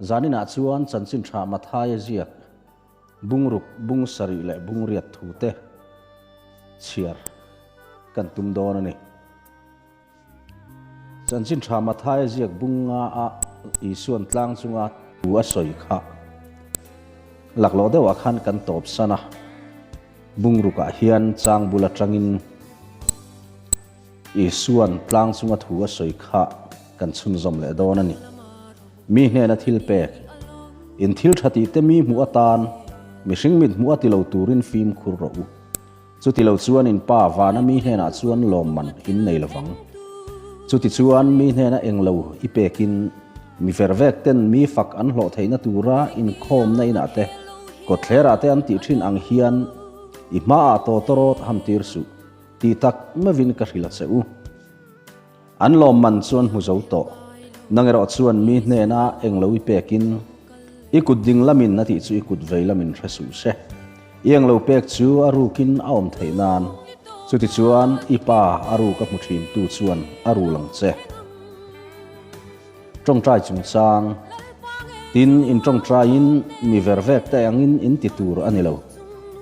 Zaninah chuan chanchin tha Mathaia ziak bungruk, bung sarih leh bungriat thute chhiar kan tum dawn a ni. Chanchin tha Mathaia ziak bung nga a Isuan tlang chunga thu a sawi kha laklawh deuhah khan kan tawp san a, bungrukah hian chang bul atangin Isuan tlang chunga thu a sawi kha kan chhunzawm leh dawn a ni. Mi hnena thil pek, in thil tha tih te mi hmuh atan mihring mit hmuh a ti lo turin fimkhur rawh u. Chuti lo chuan in pa vana mi hnenah chuan lawmman in nei lovang. Chuti chuan mi hnena englo i pekin mi vervek ten mi fak an hlawh theihna tura inkhawmna inah te, kawtthlerah te an tih thin ang hian i hmaah tawtawrawt ham tir suh tih tak meuhin ka hrilh a che u. An lawmman chuan hmu zo tawh. Nang erawh chuan mi hnena englo i pekin i kut ding lamin a tih chu i kut vei lamin hre suh se. I englo pek chu a rukin a awm theih nan. Chutichuan i pa a ruk a hmu thintu chuan a rul ang che. Tawngtai chungchang, Tin, in tawngtaiin mi vervek te angin in ti tur a ni lo.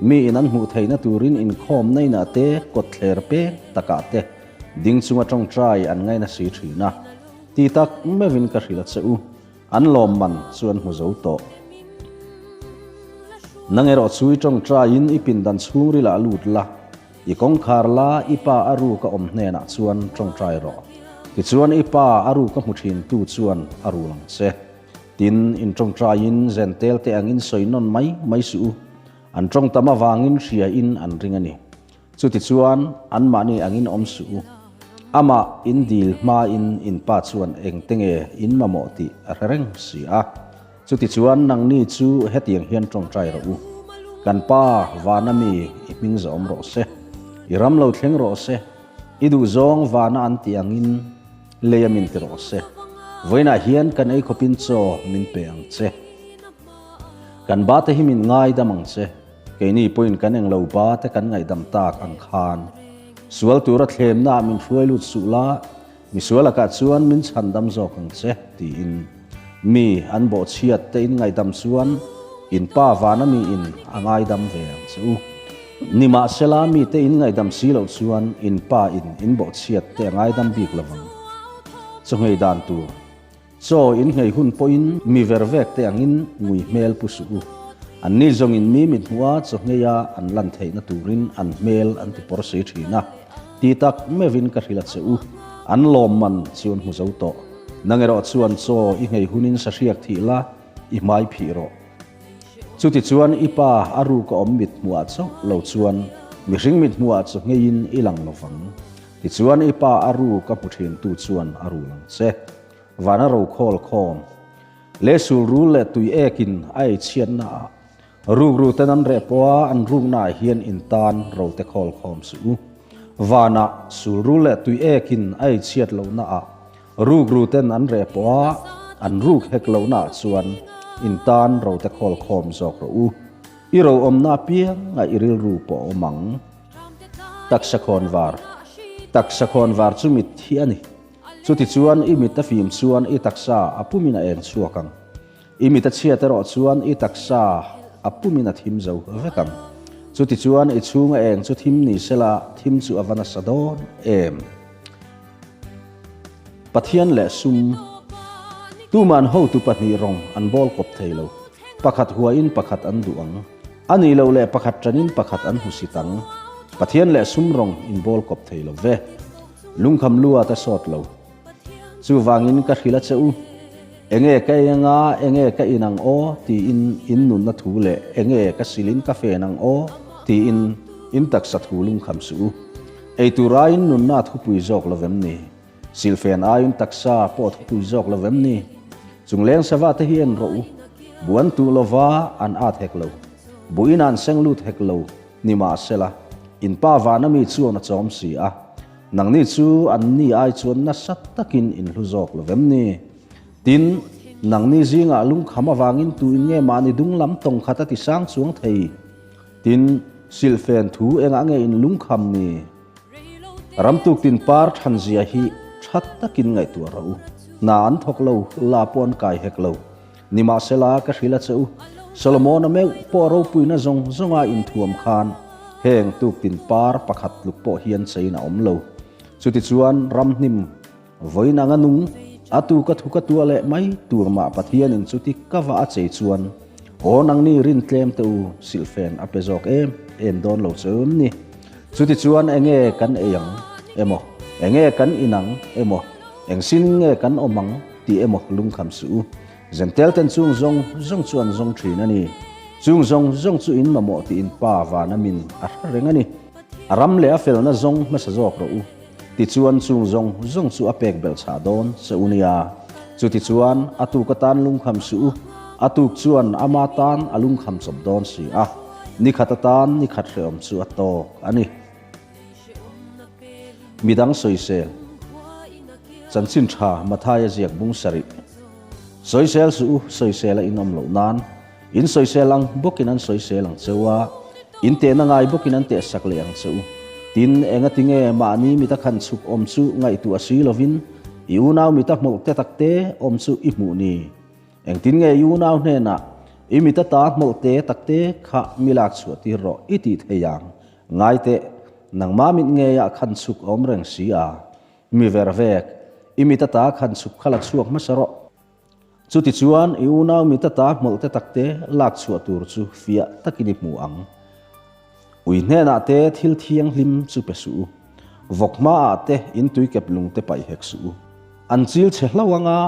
Mi in an hmuh theihna turin inkhawmna inah te, kawtthler pek takah te, Ding chunga tawngtai an ngaina si thin a, ti tak meuhin ka hrilh a che u, an lawmman chu an hmu zo tawh. Nang erawh chu i tawngtaiin i pindan chhungrilah lut la, i kawngkhar la i pa a ruk a awm hnenah chuan tawngtai rawh. Tichuan i pa a ruk a hmu thintu chuan a rul ang che. Tin, in tawngtaiin zentel te angin sawi nawn mai mai suh u, an tawngtam avangin hria in an ring a ni. Chutichuan, anmahni angin awm suh u. Amah in dil hmain in pa chuan engte nge in mamawh tih a hre reng si a. Chutichuan, nangni chu hetiang hian tawngtai rawh u, Kan Pa, vana mi i hming zawm rawh se, i ram lo thleng rawh se, i duhzawng vana an tih angin lei a min ti rawh se. Vawiinah hian kan ei khawpin chaw min pe ang che. Kan ba te hi min ngaidam ang che. Keini pawhin kan englo ba te kan ngaihdam tak ang khan sual tura thlemnaah min hruai lut suh la, misual lakah chuan min chhandam zawk ang che, tiin mi an bawhchhiat te in ngaihdam chuan in pa vana miin a ngaidam ve ang che u. Nimahsela mite in ngaihdam si loh chuan in pa in in bawhchhiat te a ngaidam bik lovang. Chawngei dan tur. Chaw in nghei hun pawhin mi vervek te angin ngui hmel pu suh u. Anni zawngin mi mit hmuh a chaw ngheia an lan theihna turin an hmel an ti pawr si thin a. Ti tak meuhin ka hrilh a che u. An lawmman chu an hmu zo tawh. Nang erawh chuan chaw i nghei hunin sahriak thih la, i hmai phih rawh. Chutichuan i pa a ruk a awm mit hmuhah chauh lo chuan mihring mit hmuhah chaw ngheiin i lang lovang. Tichuan i pa a ruk a hmu thintu chuan a rul ang che. Vana rokhawl khawm leh sul rul leh tui ekin a ei chhiatna ah rukru ten an reh pawh a an rukna ah hian in tan rote khawl khawm suh u. Vana sul rul leh tui ekin a ei chhiat lohna ah rukru ten an reh pawh a an ruk hek lohna ah chuan in tan rote khawl khawm zawk rawh u. I ro awmna apiang a i rilru pawh a awm ang. Taksa khawn var Taksa khawn var chu mitthi a ni. Chutichuan i mit a fim chuan i taksa a pumin a eng chhuak ang. I mit a chhiat erawh chuan i taksa a pumin a thim zo vek ang. Chutichuan i chhunga eng chu thim ni sela thim chu a va nasa dawn em? Pathian leh sum Tuman hotu pahnih rawng an bawl kawp thei lo. Pakhat huain pakhat an duh ang. A nih loh leh pakhat ṭanin pakhat an hmusit ang. Pathian leh sum rawng in bawl kawp thei lo ve. Lungkham lu a ta sawt lo. Chuvangin ka hrilh a che u, Enge ka ei anga, enge ka in ang aw? tiin in nunna thu leh enge ka silin ka fen ang aw? tiin in taksa thu lungkham suh u. Ei tur aiin nunna a thupui zawk lo vem ni? Silfen aiin taksa pawh a thupui zawk lo vem ni? Chungleng sava te hi en rawh u. Bu an tuh lova an at hek lo. Buin an seng lut hek lo. Nimahsela, in pa vana mi chuan a chawm si a, nangni chu anni ai chuan nasa takin in hlu zawk lo vem ni? Tin, nangni zingah lungkham avangin tu in nge mahni dung lam tawng khat a ti sang chuang thei? Tin, silhfen thu engah nge in lungkham ni? Ramtuk tin par thanzia hi tha takin ngaihtuah rawh u. Hna an thawk lo, la pawh an kai hek lo. Nimahsela, ka hrilh a che u, Solomona meuh pawh ropuina zawng zawnga inthuam khan heng tuktin par pakhat tluk pawh hian chein a awm lo. Chutichuan, ramhnim vawiin anga nung, a tu ka thu ka tua leh mai tur mah Pathianin chuti ka va a chei chuan, Aw nangni rin tlem te u, silhfen a pe zawk em em dawn lo che em ni? Chutichuan enge kan ei ang emaw, enge kan in ang emaw, engsin nge kan awm ang tih emaw lungkham suh u. Zentel ten chung zawng zawng chu an zawng thin a ni. Chung zawng zawng chu in mamawh tih in Pa vana min a hre reng a ni. A ram leh a felna zawng hmasa zawk rawh u. Tichuan chung zawng zawng chu a pek belh chhah dawn che u nia. Chutichuan a tuk atan lungkham suh u. A tuk chuan ama tan a lungkham chawp dawn si a. Nikhat atan nikhat hrehawm chu a tawk a ni. Midang sawisel. Chanchin tha Mathaia ziak bung sarih. Sawisel suh u, sawisel a inawm loh nan. In sawisel ang bawkin an sawisel ang che u a, in tehna ngai bawkin an tehsak leh ang che u. Tin, engati nge mahni mita khan chhuk awm chu ngaihtuah si lovin i unau mita hmawlh te tak te awm chu i hmuh ni? Engtin nge i unau hnenah i mita ta hmawlh te tak te kha mi lak chhuah tir rawh i tih thei ang? Ngai teh, nangmah mit ngeiah khan chhuk awm reng si a. Mi ver vek, i mit ata khan chhuk kha la chhuak hmasa rawh. Chutichuan i unau mit ata hmawlh te takte lak chhuah tur chu fiah takin i hmu ang. Ui hnenah te thil thianghlim chu pe suh u. Vawk hmaah te in tuikep lung te paih hek suh u. An chil chhe hlo anga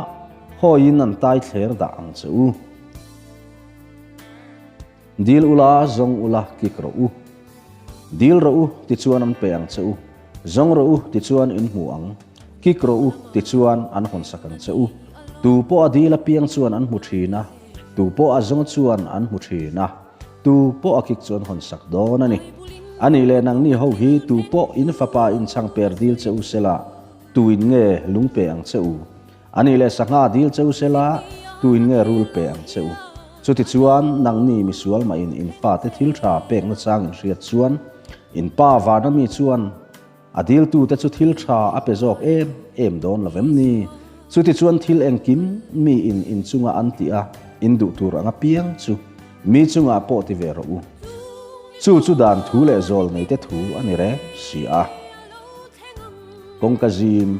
hawiin an tai thler dah ang che u. Dil ula, zawng ula, kik rawh u. Dil rawh u, tichuan an pe ang che u. Zawng rawh u, tichuan in hmu ang. Kik rawh u, tichuan an hawnsak ang che u. Tu pawh a dil apiang chuan an hmu thin a, tu pawh a zawng chuan an hmu thin a, tu pawh a kik chu an hawnsak dawn a ni. A nih leh nangni ho hi tu pawh in fapa in chhangper dil che u sela, tuin nge lung pe ang che u? A nih leh sangha dil che u sela, tuin nge rul pe ang che u? Chutichuan, nangni misual mahin in fate thil tha pekna chang in hriat chuan, in pa vana mi chuan a diltute chu thil tha a pe zawk em em dawn lo vem ni? Chutichuan thil engkim mi in in chunga an tih a, in duh tur ang apiang chu mi chungah pawh ti ve rawh u. Chu chu dan thu leh zawl neite thu a ni reng si a. Kawngka zim.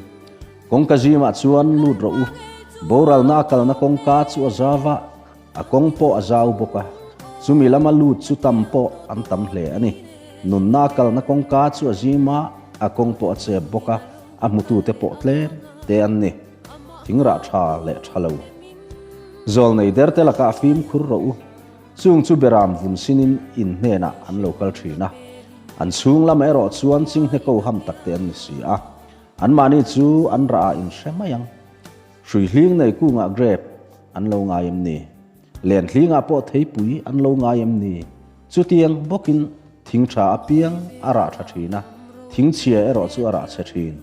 Kawngka zimah chuan lut rawh u. Boralna a kalna kawngka chu a zau a, a kawng pawh a zau bawk a. Chumi lama lut chu tam pawh an tam hle a ni. Nunna a kalna kawngka chu a zim a, a kawng pawh a chep bawk a, a hmutute pawh tlem te an ni. Thingrah tha leh tha lo. Zawlnei derte lakah fimkhur rawh u. Chung chu beram vun sinin in hnenah an lo kal thin a. An chhung lamah erawh chuan chinghne ko ham takte an ni si a. Anmahni chu an rah ah in hre mai ang. Hrui hling nei kungah grape an lo ngai em ni? Len hlingah pawh theipui an lo ngai em ni? Chutiang bawkin thing tha apiang a rah tha thin a, thing chhia erawh chu a rah chhe thin.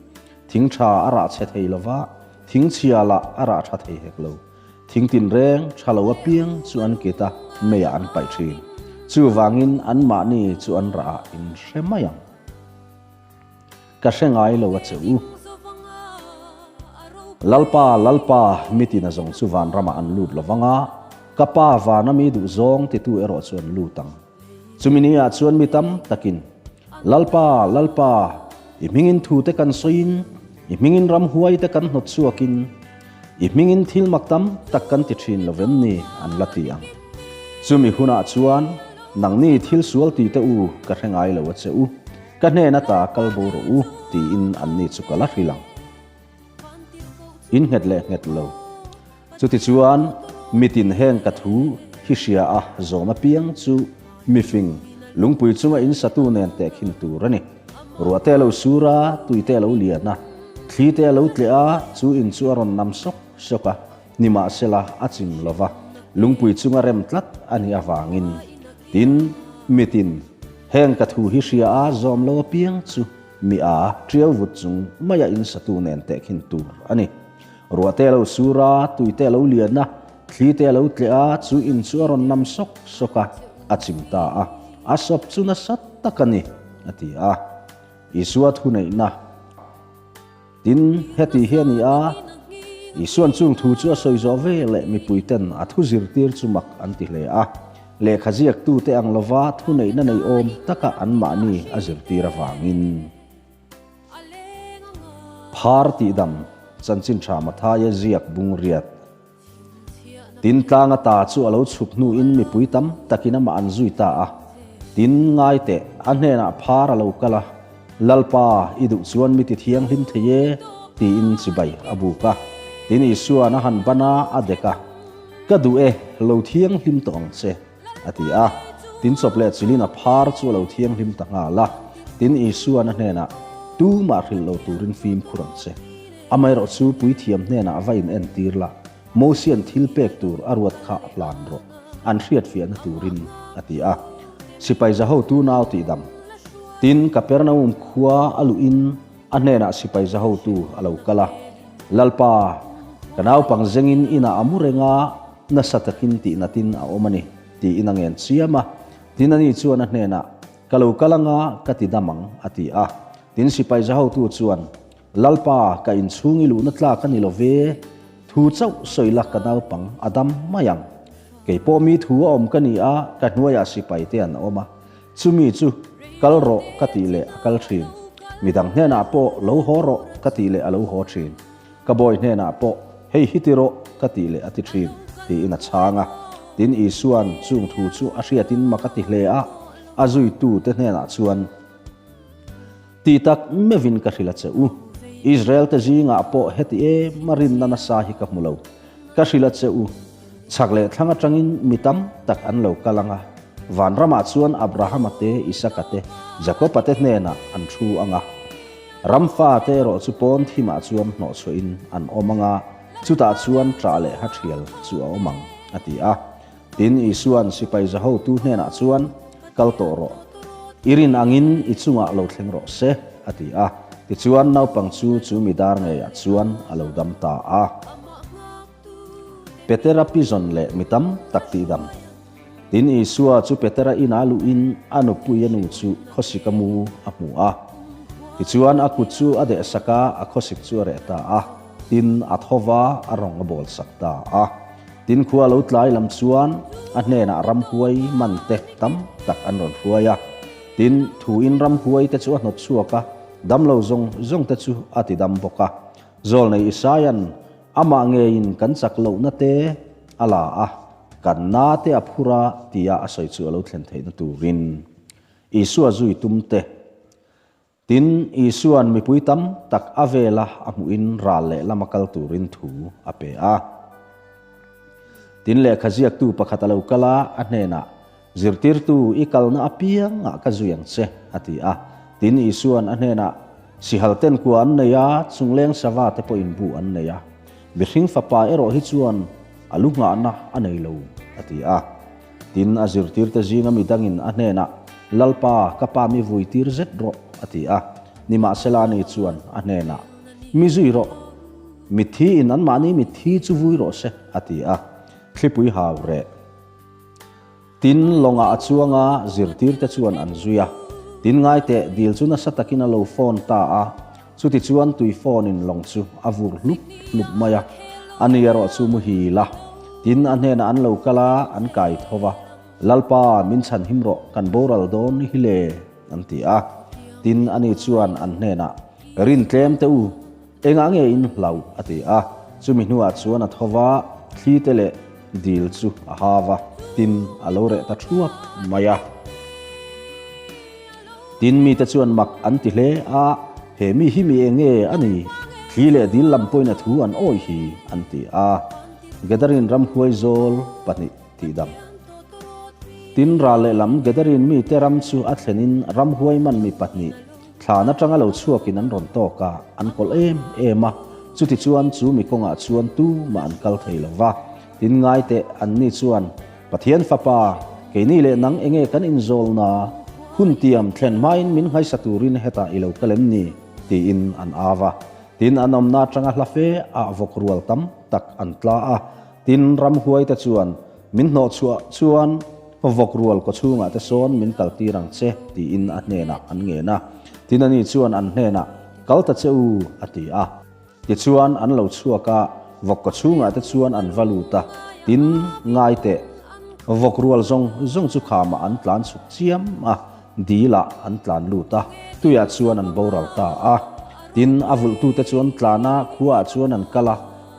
Thing tha a rah chhe thei lova, thing chhia lah a rah tha thei hek lo. Thing tinreng tha lo apiang chu an kit a, meiah an paih thin. Chuvangin anmahni chu an rah ah in hre mai ang. Ka hre ngai lo a che u. Lalpa, Lalpa, mitin a zawng chu van ramah an lut lo vang a, ka Pa vana mi duh zawng titu erawh chu an lut ang. Chumi ni ah chuan mi tam takin, Lalpa, Lalpa, i hmingin thu te kan sawiin, i hmingin ramhuai te kan hnawt chhuakin, i hmingin thil mak tam tak kan ti thin lo vem ni? an la ti ang. Chumi hunah chuan, Nangni thil sual ti te u, ka hre ngai lo a che u. Ka hnen ata kal bo rawh u, tiin anni chu ka la hrilh ang. In nghet leh nghet lo. Chutichuan, mitin heng ka thu hi hria a zawm apiang chu mifing, lungpui chunga in satu nen tehkhin tur a ni. Ruah te a lo sur a, tui te a lo lian a, thli te a lo tleh a, chu in chu a rawn nam sawk sawk a, nimahsela a chim lo va, lungpui chunga rem tlat a nih avangin. Tin, mitin Heng ka thu hi hria a zawm lo apiang chu mi a tiau vut chung maia in satu nen tehkhin tur a ni. Ruah te a lo sur a, tui te a lo lian a, thli te a lo tleh a, chu in chu a rawn nam sawk sawk a, a chim ta a, a sawp chu nasa tak a ni, a ti a. Isua thuneihna. Tin, heti hi a ni a. Isuan chung thu chu a sawi zawh ve leh mipuiten a thu zirtir chu mak an ti hle a. Lehkha ziaktute ang lova thuneihna nei awm taka anmahni a zirtir avangin. Phar tihdam chanchin tha Mathaia ziak bung riat. Tin, tlang ata chu a lo chhuk hnuin mipui tam takin amah an zui ta a. Tin, ngai teh, a hnenah phar a lo kal a, Lalpa, i duh chuan mi ti thianghlim thei e, tiin chibai a buk a. Tin, Isua'n a han ban a, a dek a, Ka duh e, lo thianghlim tawh ang che, a ti a. Tin, chawp leh chilin a phar chu a lo thianghlim ta nghal a. Tin, Isua'n a hnenah, Tumah hrilh lo turin fimkhur ang che. Amaherawh chu puithiam hnenah va in entir la, Mosian thil pek tur a ruat kha hlan rawh, an hriatfiahna turin, a ti a. Sipai zahotu nau tihdam. Tin, Kapernaum khua a luhin a hnenah sipai zahotu a lo kal a, Lalpa, ka naupang zengin inah a mu reng a, nasa takin tihnatin a awm a ni, tiin a ngen chiam a. Tin, ani chuan a hnenah, Ka lo kal anga ka ti dam ang, a ti a. Tin, sipai zahotu chuan, Lalpa, ka inchhung i luhna tlak a ni lo ve, thu chauh sawi la ka naupang a dam mai ang. Kei pawh mi thu a awm ka ni a, ka hnuaiah sipai te an awm a. Chumi chu kal rawh ka tih leh a kal thin. Midang hnenah pawh lo haw rawh ka tih leh a lo haw thin. Ka bawi hnenah pawh hei hi ti rawh ka tih leh a ti thin, tiin a chhang a. Tin, Isua'n chung thu chu a hriatin mak a ti hle a, a zuitute hnenah chuan, Ti tak meuhin ka hrilh a che u. Israel te zingah pawh heti em a rinna nasa hi ka hmu lo. Ka hrilh a che u. Chhak leh thlang atangin mi tam tak an lo kal ang a, vanramah chuan Abrahama te, Isaka te, Jakoba te hnenah an thu ang a. Ram fa te erawh chu pawn thimah chuan hnawhchhuahin an awm ang a, chutah chuan ṭah leh hathial chu a awm ang, a ti a. Tin, Isua'n sipai zahotu hnenah chuan, Kal tawh rawh. I rin angin i chungah lo thleng rawh se, a ti a. Tichuan, naupang chu chu mi dar ngeiah chuan a lo dam ta a. Petera pizawn leh mi tam tak tihdam. Tin, Isua chu Petera inah luhin a nupui a nu chu khawsik a mu a hmu a. Tichuan, a kut chu a dehsak a, a khawsik chu a reh ta a. Tin, a tho va, a rawng a bawlsak ta a. Tin khua lo tlai lam chuan a hnenah ramhuai man te tam tak an rawn hruai a. Tin, thuin ramhuai te chu a hnawt chhuak a, damlo zawng zawng te chu a ti dam bawk a. Zawlnei Isaia'n amah ngeiin kan chak lohna te a la a, kan na te a phur a tia a sawi chu a lo thlen theihna turin Isua zui tum te Tin, Isua'n mipui tam tak a vela a hmuhin ral leh lama kal turin thu a pe a. Tin, lehkha ziaktu pakhat a lo kal a, a hnenah, Zirtirtu, i kalna apiangah ka zui ang che, a ti a. Tin, Isua'n a hnenah, Sihal ten kua an nei a, chungleng sava te pawhin bu an nei a. Mihring fapa erawh hi chuan a lu nghahna a nei lo, a ti a. Tin, a zirtirte zinga mi dangin a hnenah, Lalpa, ka pa mi vui tir zet rawh, a ti a. Nimahsela ani chuan a hnenah, Mi zui rawh, mitthi in anmahni mitthi chu vui rawh se, a ti a. Thlipui hau reh. Tin, lawngah a chuang a, zirtirte chuan an zui a. Tin, ngaiteh, dil chu nasa takin a lo fawn ta a. Chutichuan tui phone in lawng chu a vur hlup hlup mai a, ani erawh chu muhil a, tin a hnenah an lo kal a, an kai tho va, Lalpa, min chhan him rawh, kan boral dawn hi le, an ti a. Tin ani chuan an hnenah, Rin tlem teh u, engah nge in hlauh? a ti a. Chumi hnuah chuan a tho va, thli te leh dil chu a ha va, tin a lo reh ta thuap mai a. Tin, mite chuan mak an ti hle a, He mi hi mi eng nge a ni? Thli leh dil lam pawhin a thu an awih hi, an ti a. Gadarin ramhuai zawl pahnih tihdam. Tin, ral lehlam Gadarin mite ram chu a thlenin ramhuai man mi pahnih thlan atanga lo chhuakin an rawn tawk a, an kawlh em em a. Chutichuan chu mi kawngah chuan tumah an kal thei lo va. Tin, ngaiteh anni chuan Pathian Fapa, keini leh nang enge kan inzawlna hun tiam thlen hmain min nghaisa turin hetah i lo kal em ni? tiin an au a. Tin, an awmna atanga hla fe ah vawk rual tam tak an tla a. Tin, ramhuaite chuan min hnawhchhuah chuan vawk rual kawchhungah te sawn min kaltir ang che tiin a hnenah an ngen a. Tin, ani chuan an hnenah, Kal ta che u, a ti a. Tichuan an lo chhuak a, Vawk kaw chhungah te chuan an va lut a, tin, ngai teh, vawk rual zawng zawng chu khamah an tlan chhuk chiam a, dilah an tlan lut a, tuiah chuan an boral ta a. Tin, a vulhtute chu an tlan a, khuaah chuan an kal a,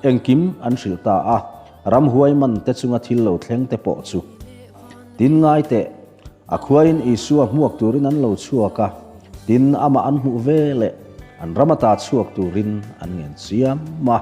engkim an hrilh ta a, ramhuai man te chunga thil lo thleng te pawh chu. Tin, ngai teh, a khuain Isua hmuak turin an lo chhuak a, tin, amah an hmuh ve leh an ram ata chhuak turin an ngen chiam a.